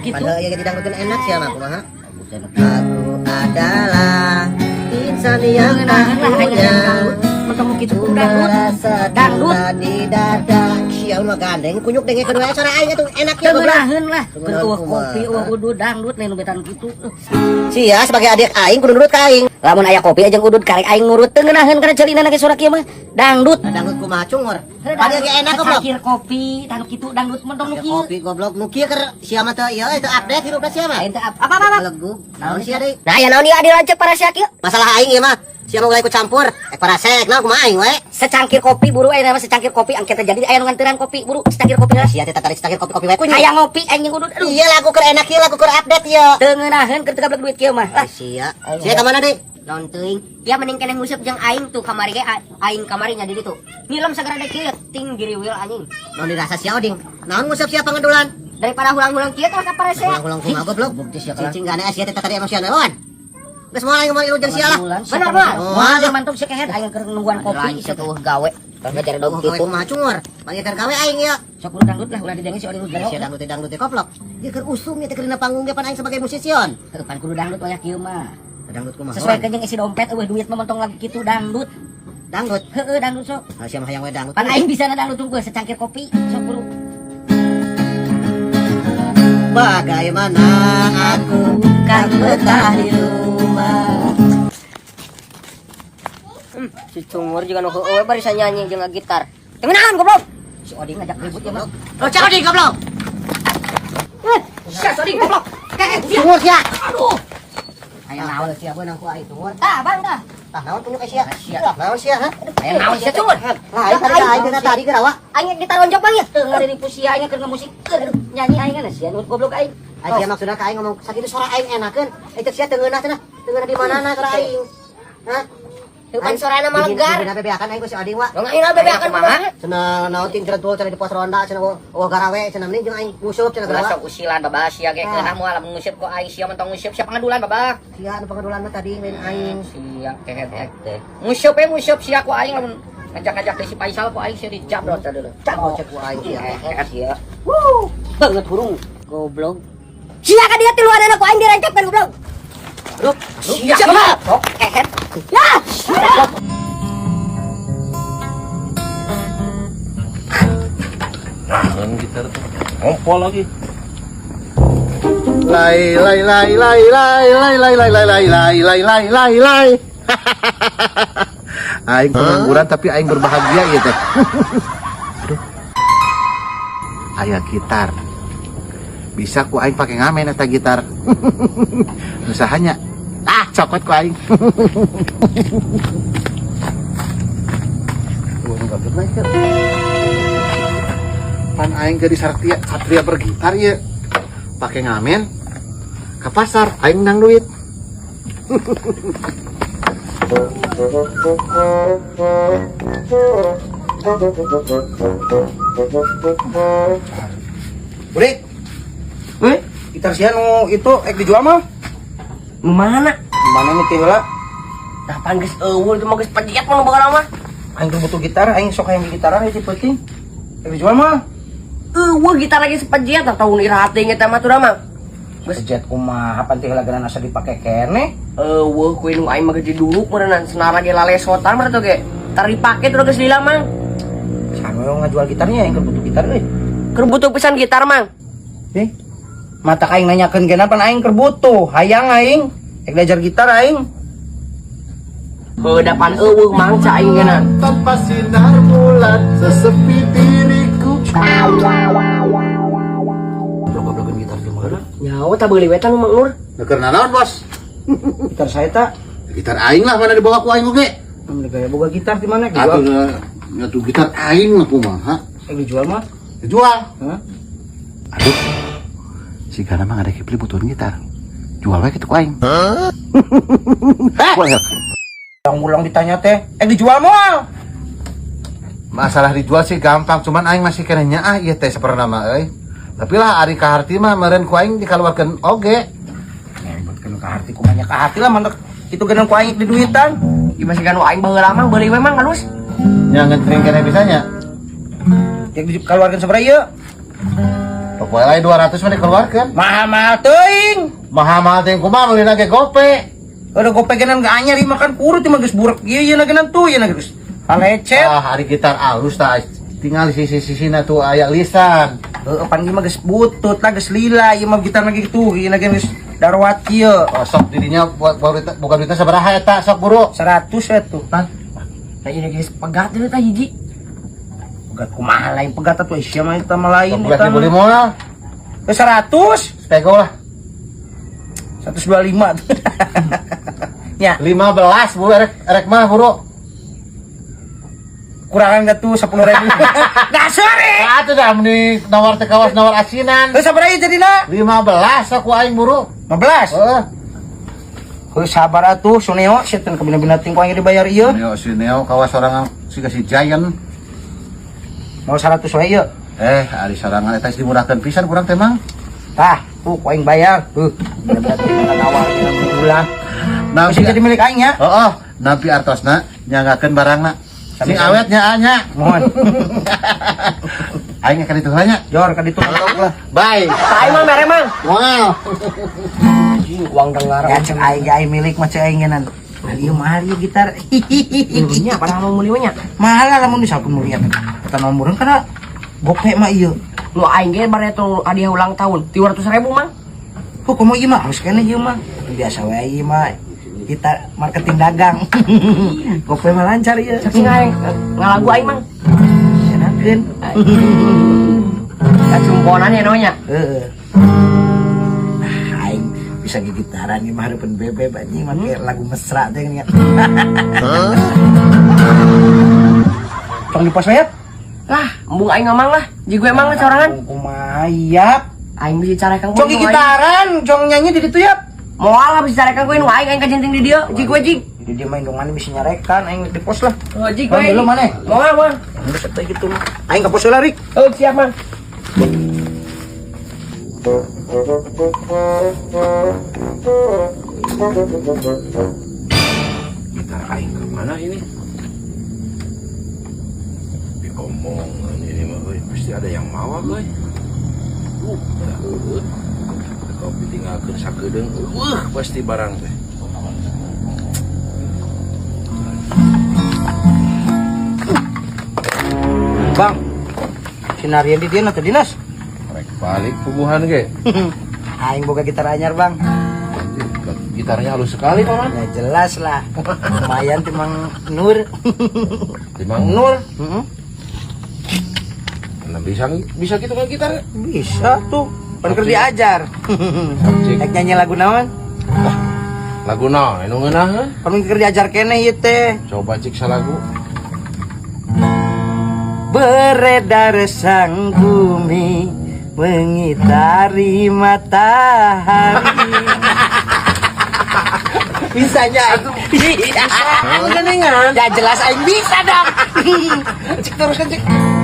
kitu. Padahal ieu didangdutkeun enak sia mah kumaha? Aku adalah insan yang tak Lah aing punya dangdut. Mentong nu kitu kudu dangdut. rasa Dangdut. cinta di dada. Sia mah gandeng kunyuk dengekeun wae suara aing atuh enak ya Teu goblok. ngeunaheun lah. Keur Ngeunaheun eueuh kumaha? kopi eueuh udud dangdut lain nu betan kitu. Sia sebagai adik aing kudu nurut ka aing. Lamun aya kopi aja udud karek aing nurut teu ngeunaheun kana ceulina ge suara kieu mah. Dangdut. Dangdut kumaha cungur? Padahal ge enak goblok. Secangkir kopi tanu kitu dangdut mentong nu kieu. Kopi goblok nu kieu keur sia mah teu ieu teu update hirupna sia mah. Aing teh apa apa apa. Belegug. Naon sia deui? Nah, aya naon ieu adi lanceuk parasea kieu? Masalah aing ieu mah. Sia mah ulah ikut campur. Eh parasek naon kumaha aing wae. Secangkir kopi buru aya nama secangkir kopi engke teh jadi aya nu nganteran kopi buru secangkir kopi lah. Sia teh tadi secangkir kopi-kopi wae kunyuk. Hayang ngopi aing jeung udud aduh. Iya lagu keur enak ieu lagu keur update ieu. Teu ngeunaheun keur teu gablek duit kieu mah. Lah Sia. Sia ka mana deui? Naon teuing? Ya mending keneh nguseup jeung aing tuh kamari ge aing kamari nya di ditu. Nilem sagara dek kieu ting giriwil anjing. Naon dirasa sia oding? Naon nguseup sia pangedulan? Daripada hulang-hulang kieu tah ka parasea. Hulang-hulang kumaha goblok? Cicing gane sia teh tadi emang sia naon? Geus moal aing ngomong jeung sia lah. Bener, Bang. Moal jeung mantuk si kehed aing keur nungguan kopi Lanceuk eueuh gawe. Ngajar dog Oh, gawe kitu. kumaha cungur? Panggilan gawe aing ieu. Sok buru dangdut lah ulah didenge si oding Sia dangdut teh dangdut teh koplok. Ieu keur usum ieu teh keur dina panggung ge pan aing sebagai musician. Heuh pan kudu dangdut wayah kieu mah. Dangdut kumaha? Sesuai jeung isi dompet eueuh duit mah mentong lagi kitu dangdut. Dangdut. Heueuh dangdut sok. Nah, sia mah hayang we dangdut. Pan aing bisa dangdut tunggu secangkir kopi sok buru. Bagaimana aku kan betah di rumah. Si cungur juga nu heueuh we barisan nyanyi jeung gitar. Teu ngeunaheun goblok. Si Oding ngajak ribut ya mah. Lo cak oding goblok. Sia si Oding goblok. Cungur sia. Aduh. Aya naon sia beunang ku aing cungur. Tah, bang tah. Tah naon kunyuk sia? Tah naon sia ha? Aya naon sia cungur? Lah aing tadi aing dina tadi geura wa. Aing gitar onjok bang ya. Teu ngariripu sia aing keur ngamusik keur nyanyi aing kan sia nurut goblok aing. Aing sia maksudna ka aing ngomong sakitu suara aing enakeun. Itu sia teu ngeunah cenah. Teu ngeunah di manana suara aing. Hah? Teu pan sorana mah legar. Dina bebeakan aing ku si Oding wa. Dong aing bebeakan kumaha? Cenah naon ting jerentul cenah di pos ronda cenah oh garawe cenah mending jeung aing nguseup cenah Ulah garawa. sok usilan babah sia ge keunah moal lamun nguseup ku aing sia mentong nguseup sia pangadulan babah. Sia anu pangadulan mah tadi lain aing. Sia kehed teh. Nguseup we nguseup sia ku aing lamun ngajak-ngajak deui si Faisal ku aing sia dijabrot tadi dulu. Cabot cek ku aing sia. Kehed sia. Wuh, banget hurung. Goblok. Sia ka dia tiluanana ku aing direncapkeun goblok. Aduh, sia goblok. Kehed. Ya. Naon gitar tuh? Ngompol lagi. Lai lai lai lai lai lai lai lai lai lai lai lai lai lai lai. Aing pengangguran tapi aing berbahagia ya teh. Aduh. Aya gitar. Bisa ku aing pakai ngamen eta gitar. Usahanya. Ah, cokot ku aing. Pan aing jadi satria, satria bergitar ya. Pakai ngamen ke pasar aing menang duit. Burik. Eh, gitar sia nu itu ek dijual mah? Nu mana? Mana nih teh heula? Tah pan geus eueuh itu mah geus pejiat mun baheula mah. Aing teu butuh gitar, aing sok hayang gitaran hiji peuting. Ek dijual mah? Eueuh gitar lagi sepejiat tah tahun iraha teh eta mah tuh mah. Geus jet kumaha pan teh heula geuna asa dipake keneh. Eueuh ku indung aing mah geus diduruk meureunnan senara ge lalesotan mah tuh ge. Tar dipake tuh geus lila mang. Saha nu ngajual gitarnya aing keur butuh gitar euy. Keur butuh pisan gitar mang. Eh, mata aing nanyakeun geuna pan aing keur butuh, hayang aing. Ek diajar gitar aing. Heuh da pan eueuh mang ca aing geuna. Tanpa sinar bulan sesepi diriku. Goblok-goblokeun gitar di mana? Nyawa tah beuli we tah nu Mang Nur. Keur nanaon, Bos? Gitar saya tak Gitar aing lah mana dibawa ku aing oge. Mun gaya boga gitar di mana dijual? Atuh atuh gitar aing mah kumaha? Ek dijual mah? Dijual. Hah? Aduh. Si Gana mah ada kipli butuhin gitar. Jual wae kitu ku aing. Wah, Ulang-ulang ditanya teh, ek dijual moal? Masalah dijual sih gampang, cuman aing masih kena nyaah ieu teh saperna mah euy. Tapi lah ari kaharti mah meureun ku aing dikaluarkeun oge. Nyebutkeun kaharti kumaha kaharti lah mantek itu geunang ku aing di duitan. Ieu masih kan aing baheula mang beuli we mang halus. Nya ngentring keneh bisanya. Yang dikaluarkeun sabaraha ieu? Sok wae lain 200 mah dikeluarkeun. Mahal-mahal teuing. Mahal-mahal teh kumaha meulina ge gope. Udah gope genan gak anyar ieu makan kurut ieu mah geus burek ieu ieu genan tuh ieu geus halecet. Ah, hari gitar alus tah tinggal sisi-sisina tuh aya lisan. Heeh, pan ieu mah geus butut lah geus lila ieu mah gitar lagi gitu ieu lagi geus daruat ieu. Oh, sok dirinya buat buat bukan duitnya sabaraha eta sok buru. 100 atuh. Pan. Nah, ini geus pegat deui tah hiji. Pegat kumaha lain pegat atuh sia mah eta mah lain Sok bulan eta dibeli mah. moal. Eh, 100. Spego lah. 125 tuh. Ya, 15 buru erek erek mah buru. Kurangan gak tuh 10.000. Nah, sorry. Ah, tuh dah meni nawar teh kawas nawar asinan. Terus sabar aja jadina. 15 aku aing buru. 15. Heeh. Heuh sabar atuh Suneo setan kabina-bina ting ku aing dibayar ieu. Neo si Neo kawas sorangan si si Giant. Mau 100 wae ieu. Eh, ari sorangan eta geus dimurahkeun pisan kurang teh mang. Tah, tuh ku aing bayar. Heuh, bina-bina ting nawar dina bulan. Nampi Bisa jadi milik aing ya. Heeh, nampi artosna nyanggakeun barangna. Sing Sami-sami. awet nya nya. Mohon. Aing ka ditu heula nya. Jor ka ditu lah. Bye. Tah aing mah mere mang. Moal. Anjing uang dengar. Ya cek aing ge aing milik mah cek aing ngenan. Ieu mahal ieu gitar. Nya padahal mau meuli mah nya. Mahal lah lamun misalkan mulia. Eta mah murah karena gope mah ieu. Nu aing ge bare tuh hadiah ulang tahun 300.000 mang. Oh, komo ieu mah halus keneh ieu mah. Biasa wae ieu mah. Kita marketing dagang. Gope mah lancar ieu. Cek sing aing ngalagu aing mang. Enakeun. Kacumponan ya namanya. Heeh. Ah, aing bisa gigitaran ieu mah hareupeun bebeb anjing make lagu mesra teh geuning. Tong di pos mayat? Lah, embung aing ngomong lah. Jigo emang lah sorangan. Kumaha yap? Aing bisa carekan Cong gigitaran, cong nyanyi di ditu yap. Moal lah bisa carekan ku nu aing aing kajenting di dieu. Jigo jig. Jadi dia main dong mana bisa nyarekan aing di pos lah. Oh, jig Bang, we. dulu mana? Moal moal. Geus atuh gitu mah. Aing ka pos heula Rik. Oh, siap mang. Gitar aing kemana ini? Diomongan ini mah euy, pasti ada yang mawa euy. Dah heueuh. Kopi tinggalkeun sakedeung, eueuh pasti barang teh. Bang. Sinarian di dieu atau dinas? Rek balik puguhan ge. Aing boga gitar anyar, Bang. Gitarnya halus sekali, Paman. Ya jelas lah. Lumayan timang Nur. Timang Nur. Heeh. Nah, bisa bisa gitu kan gitar? Bisa tuh. Pan keur diajar. Cik. Rek nyanyi lagu naon? Lagu naon anu ngeunaheun? Pan keur diajar keneh ieu teh. Coba cik salagu. Beredar sang bumi mengitari matahari. Bisanya. Bisa. Geningan. Ya jelas aing bisa dong. Cik teruskan cik.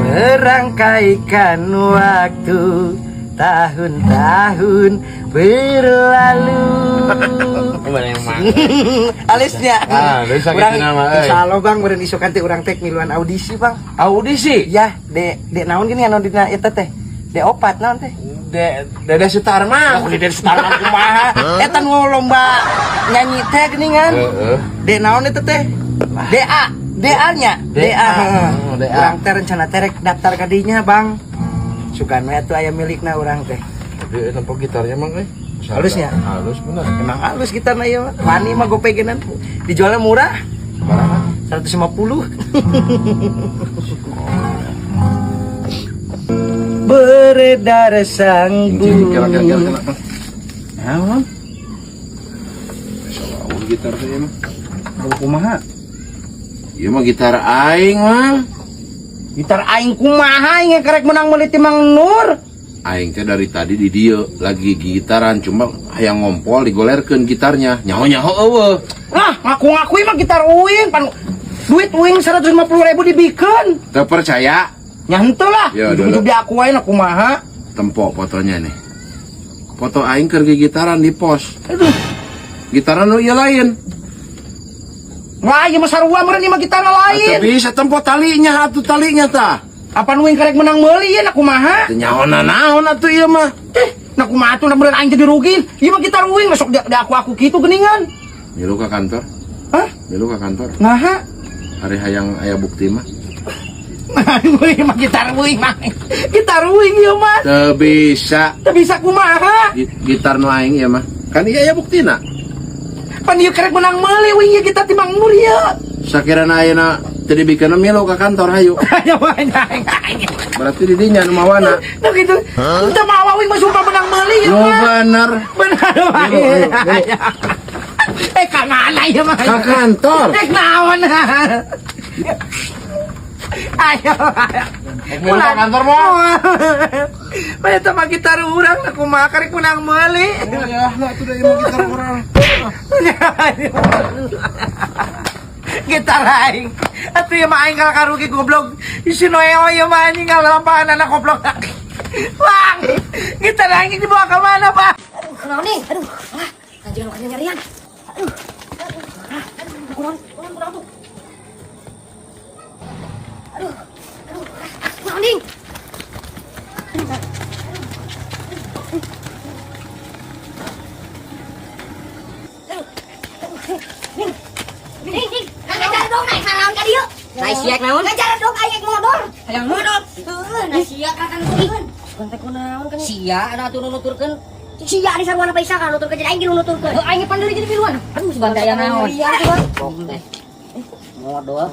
Merangkaikan waktu tahun-tahun berlalu. Gimana yang mana? Alisnya. Ah, bisa gitu Urang- nama, eh. Insya Allah bang, beren isukan teh urang teh miluan audisi bang. Audisi. Ya, de de naon gini anu dina eta teh. De opat naon teh? De Dede Sutarman. Aku di Dede Sutarman kumaha? Eta nu lomba nyanyi teh geuningan. Heeh. De naon eta teh? DA, DA nya, DA. Heeh. Oh, DA. Urang teh rencana teh rek daftar ka dinya, Bang. Sugan we atuh aya milikna urang teh. Tapi tempo gitarnya mang euy. Halusnya? Halus bener. Emang halus gitarna ieu mah. Wani mah gope geunan. Dijualnya murah, Sabaraha? 150. Beredar sang Kira kira kira bumi. kira. Naon? Salah gitar teh mah. Bau kumaha? Ieu mah gitar aing mah. Gitar aing kumaha aing kerek menang meuli ti Mang Nur. Aing teh dari tadi di dieu lagi gitaran cuma hayang ngompol digolerkeun gitarnya. Nyaho-nyaho eueuh. Ah, ngaku-ngaku mah gitar uing pan duit uing 150.000 dibikeun. Teu percaya? Nya henteu lah. Ya, Ujug-ujug dulu. di aku wae na kumaha. Tempo fotonya nih. Foto aing keur gitaran di pos. Aduh. Gitaran nu ieu lain. Wah, ieu mah sarua meureun ieu mah gitar lain. Atuh bisa tempo talinya atuh talinya tah. Apan uing karek menang meuli ya, nak kumaha? Teu nyaho naon atuh ieu mah. Eh, nak kumaha tuh, nak bener aing jadi rugi. Ieu mah gitar uing masuk di aku kitu geuningan. Milu ka kantor. Hah? Milu ka kantor. Naha? Ari hayang aya bukti mah. Uing mah gitar uing mah. Gitar uing ieu mah. Teu bisa. Teu bisa kumaha? Gitar nu aing ieu mah. Kan ieu aya buktina. Pan ieu karek menang meuli uing ieu gitar ti Mang Mur ieu. Sakirana ayeuna teu dibikeun, milu ka kantor hayu. Ayo aing aing. Berarti di dinya nu mawana. Nah gitu. Teu mawa, uing mah sumpah menang meuli ieu Nu mah. bener. Benar mah. Milu, ayo, milu. Eh, ka mana ieu mah? Ka kantor. Eh, naon? Ayo. Milu ka kantor mah. Mah eta mah gitar urang, aku mah karek menang meuli. Ya, nah itu da ieu mah gitar urang. Gitar aing. Atuh ieu mah aing kalah karugi, goblok. Si Noeo ieu mah anjing ngalampahan anak goblok. Bang, gitar aing dibawa ke mana, Pak? Aduh, kunaon nih? Aduh, ah, anjing nu nyarian. Aduh. Ah, aduh, kunaon, kunaon, kunaon tuh. Aduh, aduh, ah, kunaon ding? Aduh, aduh, ding. Ding, ding, ngajar dong naik naon ka dieu? Naik sia naon? Ngajar dong aing modor. Hayang modor. Heeh, nah sia ka kan nuturkeun. Bukan teh kunaon kan sia ada atuh nu nuturkeun. Sia di sarwana paisa kan nuturkeun, jadi aing ge nu nuturkeun. Heuh, aing pan deui jadi miluan. Aduh, si bantaya naon. Iya, tuh. Bong teh. Modol.